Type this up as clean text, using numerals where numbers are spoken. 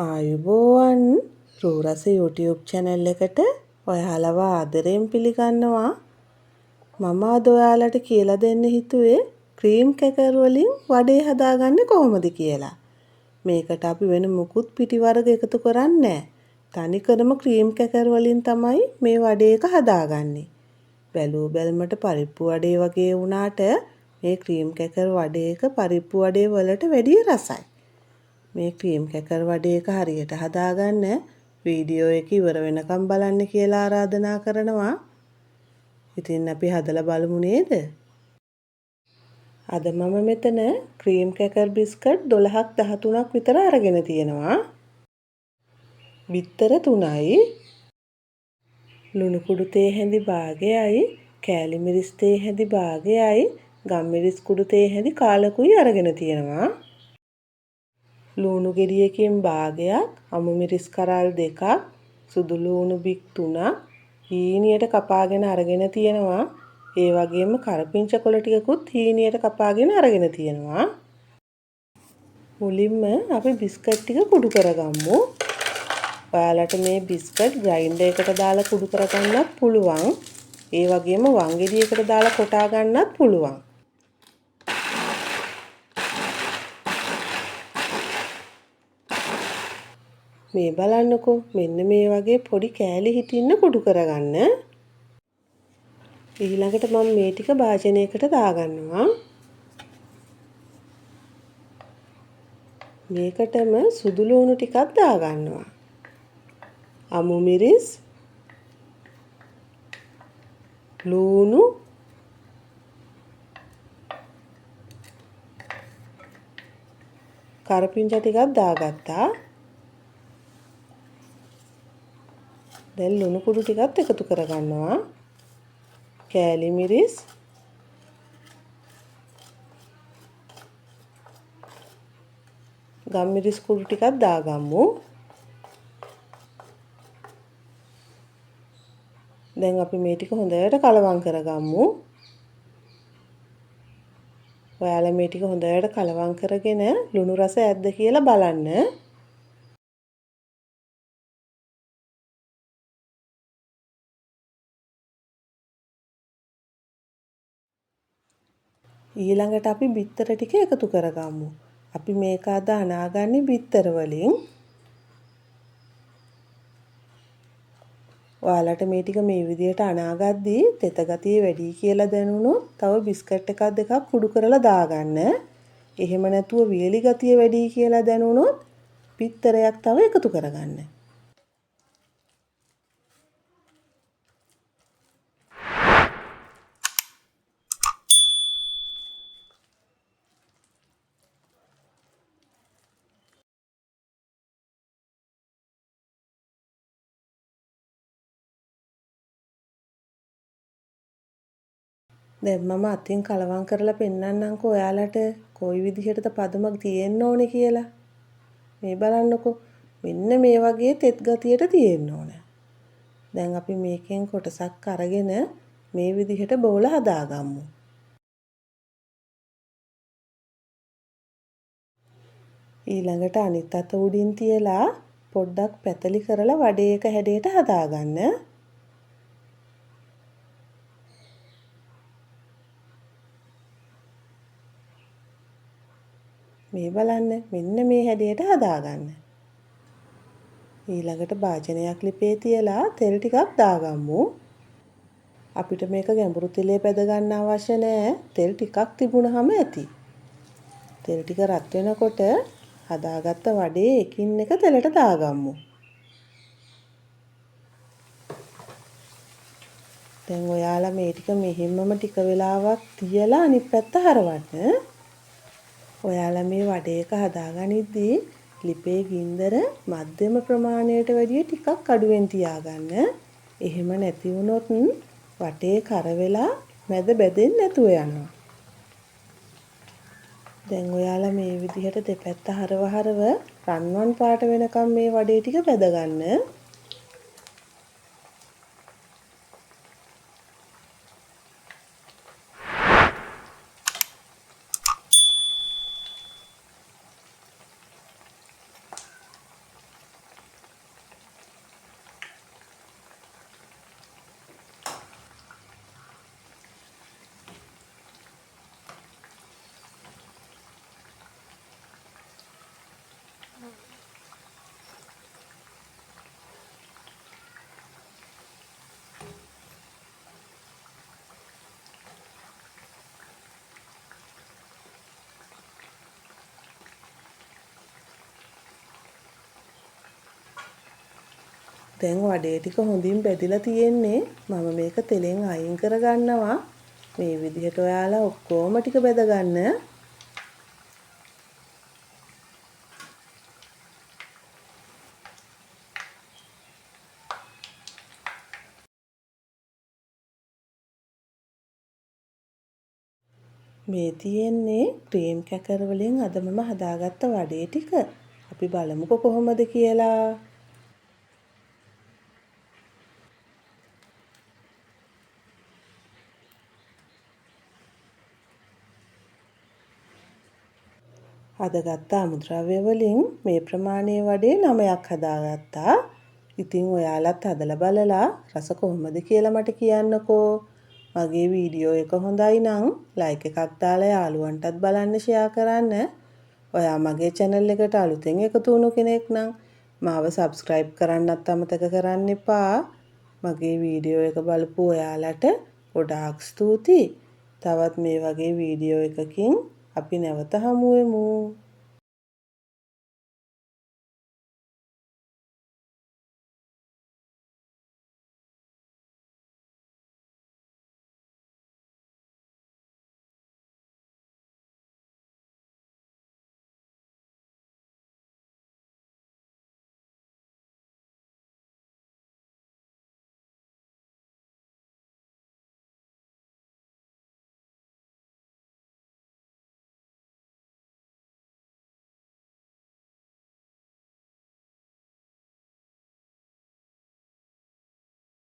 ආයුබෝවන් රූරස YouTube channel එකට ඔයාලව ආදරයෙන් පිළිගන්නවා. මම අද ඔයාලට කියලා දෙන්න හිතුවේ ක්‍රීම් කැකර් වලින් වඩේ හදාගන්නේ කොහොමද කියලා. මේකට අපි වෙන මුකුත් පිටි වර්ග එකතු කරන්නේ නැහැ. තනිකරම ක්‍රීම් කැකර් වලින් තමයි මේ වඩේ එක හදාගන්නේ. බැලූ බැල්මට පරිප්පු වඩේ වගේ වුණාට මේ ක්‍රීම් කැකර් වඩේ එක පරිප්පු වඩේ වලට වැඩිය රසයි. මේ ක්‍රීම් කැකර් වඩේ එක හරියට හදාගන්න වීඩියෝ එක ඉවර වෙනකම් බලන්න කියලා ආරාධනා කරනවා. ඉතින් අපි හදලා බලමු නේද? අද මම මෙතන ක්‍රීම් කැකර් බිස්කට් 12ක් 13ක් විතර අරගෙන තියෙනවා. බිත්තර 3යි, ලුණු කුඩු තේ හැඳි භාගයයි, කෑලි මිරිස් තේ හැඳි භාගයයි, ගම්මිරිස් කුඩු තේ හැඳි කාලකුයි අරගෙන තියෙනවා. ලුණු ගෙඩියකින් භාගයක්, අමු මිරිස් කරල් දෙකක්, සුදු ලුණු බික් 3ක් හීනියට කපාගෙන අරගෙන තියෙනවා. ඒ වගේම කරපිංච කොළ ටිකකුත් හීනියට කපාගෙන අරගෙන තියෙනවා. මුලින්ම අපි බිස්කට් ටික කුඩු කරගමු. ඔයාලට මේ බිස්කට් ග්‍රයින්ඩර් එකට දාලා කුඩු කරගන්නත් පුළුවන්. ඒ වගේම වංගෙඩියකට දාලා කොටා ගන්නත් පුළුවන්. මේ බලන්නකෝ, මෙන්න මේ වගේ පොඩි කෑලි හිටින්න කුඩු කරගන්න. ඊළඟට මම මේ ටික භාජනයකට දාගන්නවා. මේකටම සුදු ලුණු ටිකක් දාගන්නවා. අමු මිරිස්, ලුණු, කරපිංච ටිකක් දාගත්තා. දැන් ලුණු කුඩු ටිකත් එකතු කරගන්නවා. කෑලි මිරිස්, ගම්මිරිස් කුඩු ටිකක් දාගමු. දැන් අපි මේ ටික හොඳට කලවම් කරගමු. ඔයාලා මේ ටික හොඳට කලවම් කරගෙන ලුණු රස ඇද්ද කියලා බලන්න. ඊළඟට අපි බිත්තර ටික එකතු කරගමු. අපි මේක අද අනාගන්නේ බිත්තර වලින්. ඔයාලට මේ ටික මේ විදිහට අනාගද්දී තෙත ගතිය වැඩි කියලා දැනුණොත් තව බිස්කට් එකක් දෙකක් කුඩු කරලා දාගන්න. එහෙම නැතුව වියලි ගතිය වැඩි කියලා දැනුණොත් බිත්තරයක් තව එකතු කරගන්න. දැන් මම අතින් කලවම් කරලා පෙන්නන්නම්කෝ ඔයාලට කොයි විදිහටද පදමක් තියෙන්න ඕනේ කියලා. මේ බලන්නකෝ, මෙන්න මේ වගේ තෙත් ගතියට තියෙන්න ඕන. දැන් අපි මේකෙන් කොටසක් අරගෙන මේ විදිහට බෝල හදාගමු. ඊළඟට අනිත් අත උඩින් තියලා පොඩ්ඩක් පැතලි කරලා වඩේ එක හැඩයට හදාගන්න. මේ බලන්න, මෙන්න මේ හැඩයට හදාගන්න. ඊළඟට භාජනයක් ලිපේ තියලා තෙල් ටිකක් දාගමු. අපිට මේක ගැඹුරු තෙලේ පැද ගන්න අවශ්‍ය නෑ. තෙල් ටිකක් තිබුණාම ඇති. තෙල් ටික රත් වෙනකොට හදාගත්ත වඩේ එකින් එක තෙලට දාගමු. දැන් ඔයාලා මේ ටික මෙහෙම්මම ටික වෙලාවක් තියලා අනිත් පැත්ත හරවන්න. ඔයාලා මේ වඩේ එක හදාගනිද්දී ලිපේ ගින්දර මධ්‍යම ප්‍රමාණයට වැඩිය ටිකක් අඩුවෙන් තියාගන්න. එහෙම නැති වුණොත් වටේ කර වෙලා මැද බැදෙන්නේ නැතුව යනවා. දැන් ඔයාලා මේ විදිහට දෙපැත්ත හරව හරව රන්වන් පාට වෙනකම් මේ වඩේ ටික බැදගන්න. දැන් වඩේ ටික හොඳින් බැදිලා තියෙන්නේ. මම මේක තෙලෙන් අයින් කරගන්නවා. මේ විදිහට ඔයාලා ඔක්කොම ටික බැදගන්න. මේ තියෙන්නේ ක්‍රීම් කැකර වලින් අද මම හදාගත්ත වඩේ ටික. අපි බලමුකෝ කොහොමද කියලා. හදගත්ත අමුද්‍රව්‍ය වලින් මේ ප්‍රමාණයේ වඩේ 9ක් හදාගත්තා. ඉතින් ඔයාලත් හදලා බලලා රස කොහොමද කියලා මට කියන්නකෝ. මගේ වීඩියෝ එක හොඳයි නම් ලයික් එකක් දාලා යාළුවන්ටත් බලන්න ෂෙයා කරන්න. ඔයා මගේ චැනල් එකට අලුතෙන් එකතු වුණු කෙනෙක් නම් මාව සබ්ස්ක්‍රයිබ් කරන්නත් අමතක කරන්න එපා. මගේ වීඩියෝ එක බලපු ඔයාලට ගොඩාක් ස්තුතියි. තවත් මේ වගේ වීඩියෝ එකකින් අපි නැවත හමු වෙමු.